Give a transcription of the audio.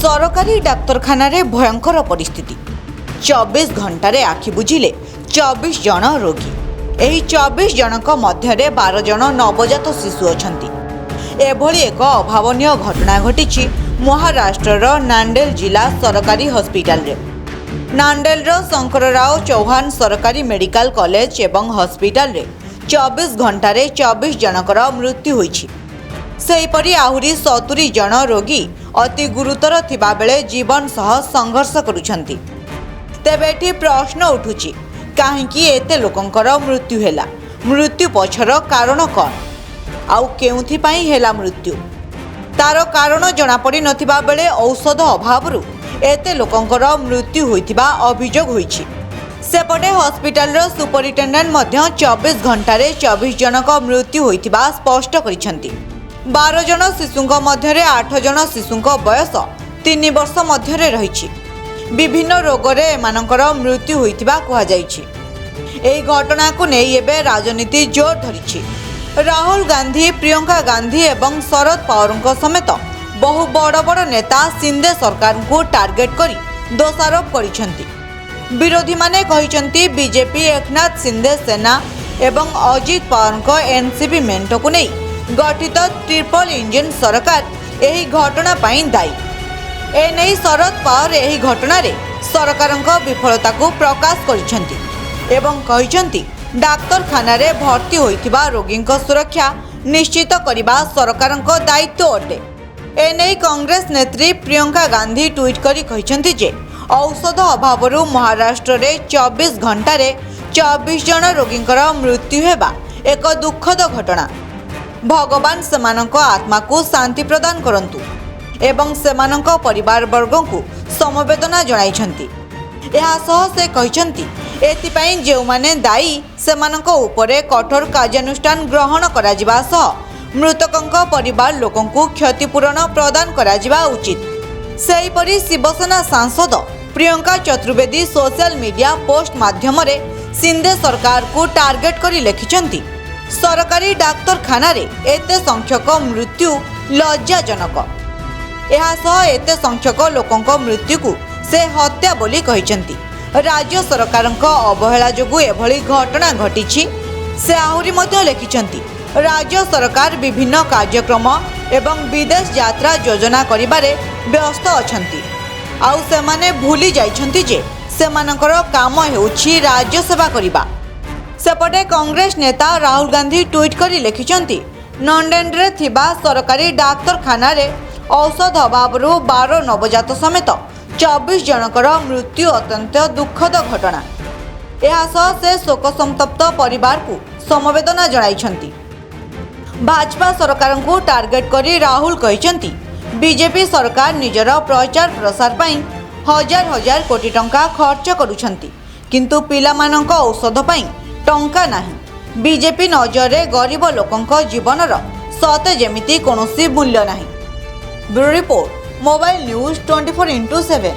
ସରକାରୀ ଡାକ୍ତରଖାନାରେ ଭୟଙ୍କର ପରିସ୍ଥିତି। 24 ଘଣ୍ଟାରେ ଆଖି ବୁଜିଲେ 24 ଜଣ ରୋଗୀ। ଏହି 24 ଜଣଙ୍କ ମଧ୍ୟରେ 12 ଜଣ ନବଜାତ ଶିଶୁ ଅଛନ୍ତି। ଏଭଳି ଏକ ଅଭାବନୀୟ ଘଟଣା ଘଟିଛି ମହାରାଷ୍ଟ୍ରର ନାଣ୍ଡେଲ ଜିଲ୍ଲା ସରକାରୀ ହସ୍ପିଟାଲରେ। ନାଣ୍ଡେଲର ଶଙ୍କରରାଓ ଚୌହାନ ସରକାରୀ ମେଡିକାଲ କଲେଜ ଏବଂ ହସ୍ପିଟାଲରେ 24 ଘଣ୍ଟାରେ 24 ଜଣଙ୍କର ମୃତ୍ୟୁ ହୋଇଛି। ସେହିପରି ଆହୁରି 70 ଜଣ ରୋଗୀ ଅତି ଗୁରୁତର ଥିବାବେଳେ ଜୀବନ ସହ ସଂଘର୍ଷ କରୁଛନ୍ତି। ତେବେ ଏଠି ପ୍ରଶ୍ନ ଉଠୁଛି, କାହିଁକି ଏତେ ଲୋକଙ୍କର ମୃତ୍ୟୁ ହେଲା? ମୃତ୍ୟୁ ପଛର କାରଣ କ'ଣ? ଆଉ କେଉଁଥିପାଇଁ ହେଲା ମୃତ୍ୟୁ, ତାର କାରଣ ଜଣାପଡ଼ି ନଥିବା ବେଳେ ଔଷଧ ଅଭାବରୁ ଏତେ ଲୋକଙ୍କର ମୃତ୍ୟୁ ହୋଇଥିବା ଅଭିଯୋଗ ହୋଇଛି। ସେପଟେ ହସ୍ପିଟାଲର ସୁପରିଟେଣ୍ଡେଣ୍ଟ ମଧ୍ୟ 24 ଘଣ୍ଟାରେ 24 ଜଣଙ୍କ ମୃତ୍ୟୁ ହୋଇଥିବା ସ୍ପଷ୍ଟ କରିଛନ୍ତି। 12 ଜଣ ଶିଶୁଙ୍କ ମଧ୍ୟରେ 8 ଜଣ ଶିଶୁଙ୍କ ବୟସ 3 ବର୍ଷ ମଧ୍ୟରେ ରହିଛି। ବିଭିନ୍ନ ରୋଗରେ ଏମାନଙ୍କର ମୃତ୍ୟୁ ହୋଇଥିବା କୁହାଯାଇଛି। ଏହି ଘଟଣାକୁ ନେଇ ଏବେ ରାଜନୀତି ଜୋର ଧରିଛି। ରାହୁଲ ଗାନ୍ଧୀ, ପ୍ରିୟଙ୍କା ଗାନ୍ଧୀ ଏବଂ ଶରଦ ପାୱାରଙ୍କ ସମେତ ବହୁ ବଡ଼ ବଡ଼ ନେତା ସିନ୍ଦେ ସରକାରଙ୍କୁ ଟାର୍ଗେଟ କରି ଦୋଷାରୋପ କରିଛନ୍ତି। ବିରୋଧୀମାନେ କହିଛନ୍ତି, ବିଜେପି, ଏକନାଥ ସିନ୍ଦେ ସେନା ଏବଂ ଅଜିତ ପାୱାରଙ୍କ ଏନ୍ସିପି ମେଣ୍ଟକୁ ନେଇ ଗଠିତ ଟ୍ରିପଲ ଇଞ୍ଜିନ୍ ସରକାର ଏହି ଘଟଣା ପାଇଁ ଦାୟୀ। ଏନେଇ ଶରଦ ପାୱାର ଏହି ଘଟଣାରେ ସରକାରଙ୍କ ବିଫଳତାକୁ ପ୍ରକାଶ କରିଛନ୍ତି ଏବଂ କହିଛନ୍ତି, ଡାକ୍ତରଖାନାରେ ଭର୍ତ୍ତି ହୋଇଥିବା ରୋଗୀଙ୍କ ସୁରକ୍ଷା ନିଶ୍ଚିତ କରିବା ସରକାରଙ୍କ ଦାୟିତ୍ୱ ଅଟେ। ଏନେଇ କଂଗ୍ରେସ ନେତ୍ରୀ ପ୍ରିୟଙ୍କା ଗାନ୍ଧୀ ଟ୍ୱିଟ୍ କରି କହିଛନ୍ତି ଯେ ଔଷଧ ଅଭାବରୁ ମହାରାଷ୍ଟ୍ରରେ 24 ଘଣ୍ଟାରେ 24 ଜଣ ରୋଗୀଙ୍କର ମୃତ୍ୟୁ ହେବା ଏକ ଦୁଃଖଦ ଘଟଣା। ଭଗବାନ ସେମାନଙ୍କ ଆତ୍ମାକୁ ଶାନ୍ତି ପ୍ରଦାନ କରନ୍ତୁ ଏବଂ ସେମାନଙ୍କ ପରିବାରବର୍ଗଙ୍କୁ ସମବେଦନା ଜଣାଇଛନ୍ତି। ଏହା ସହ ସେ କହିଛନ୍ତି, ଏଥିପାଇଁ ଯେଉଁମାନେ ଦାୟୀ ସେମାନଙ୍କ ଉପରେ କଠୋର କାର୍ଯ୍ୟାନୁଷ୍ଠାନ ଗ୍ରହଣ କରାଯିବା ସହ ମୃତକଙ୍କ ପରିବାର ଲୋକଙ୍କୁ କ୍ଷତିପୂରଣ ପ୍ରଦାନ କରାଯିବା ଉଚିତ। ସେହିପରି ଶିବସେନା ସାଂସଦ Priyanka Chaturvedi social media post ମାଧ୍ୟମରେ ସିନ୍ଦେ ସରକାରକୁ ଟାର୍ଗେଟ କରି ଲେଖିଛନ୍ତି, ସରକାରୀ ଡାକ୍ତରଖାନାରେ ଏତେ ସଂଖ୍ୟକ ମୃତ୍ୟୁ ଲଜ୍ଜାଜନକ। ଏହା ସହ ଏତେ ସଂଖ୍ୟକ ଲୋକଙ୍କ ମୃତ୍ୟୁକୁ ସେ ହତ୍ୟା ବୋଲି କହିଛନ୍ତି। ରାଜ୍ୟ ସରକାରଙ୍କ ଅବହେଳା ଯୋଗୁଁ ଏଭଳି ଘଟଣା ଘଟିଛି। ସେ ଆହୁରି ମଧ୍ୟ ଲେଖିଛନ୍ତି, ରାଜ୍ୟ ସରକାର ବିଭିନ୍ନ କାର୍ଯ୍ୟକ୍ରମ ଏବଂ ବିଦେଶ ଯାତ୍ରା ଯୋଜନା କରିବାରେ ବ୍ୟସ୍ତ ଅଛନ୍ତି। ଆଉ ସେମାନେ ଭୁଲି ଯାଇଛନ୍ତି ଯେ ସେମାନଙ୍କର କାମ ହେଉଛି ରାଜ୍ୟ ସେବା କରିବା। ସେପଟେ କଂଗ୍ରେସ ନେତା ରାହୁଲ ଗାନ୍ଧୀ ଟ୍ୱିଟ୍ କରି ଲେଖିଛନ୍ତି, ନନ୍ଦେଡରେ ଥିବା ସରକାରୀ ଡାକ୍ତରଖାନାରେ ଔଷଧ ଅଭାବରୁ 12 ନବଜାତ ସମେତ 24 ଜଣଙ୍କର ମୃତ୍ୟୁ ଅତ୍ୟନ୍ତ ଦୁଃଖଦ ଘଟଣା। ଏହା ସହ ସେ ଶୋକସନ୍ତପ୍ତ ପରିବାରକୁ ସମବେଦନା ଜଣାଇଛନ୍ତି। ଭାଜପା ସରକାରଙ୍କୁ ଟାର୍ଗେଟ କରି ରାହୁଲ କହିଛନ୍ତି, ବିଜେପି ସରକାର ନିଜର ପ୍ରଚାର ପ୍ରସାର ପାଇଁ ହଜାର ହଜାର କୋଟି ଟଙ୍କା ଖର୍ଚ୍ଚ କରୁଛନ୍ତି, କିନ୍ତୁ ପିଲାମାନଙ୍କ ଔଷଧ ପାଇଁ ଟଙ୍କା ନାହିଁ। ବିଜେପି ନଜରରେ ଗରିବ ଲୋକଙ୍କ ଜୀବନର ସତେ ଯେମିତି କୌଣସି ମୂଲ୍ୟ ନାହିଁ। Bureau report, mobile news 24x7।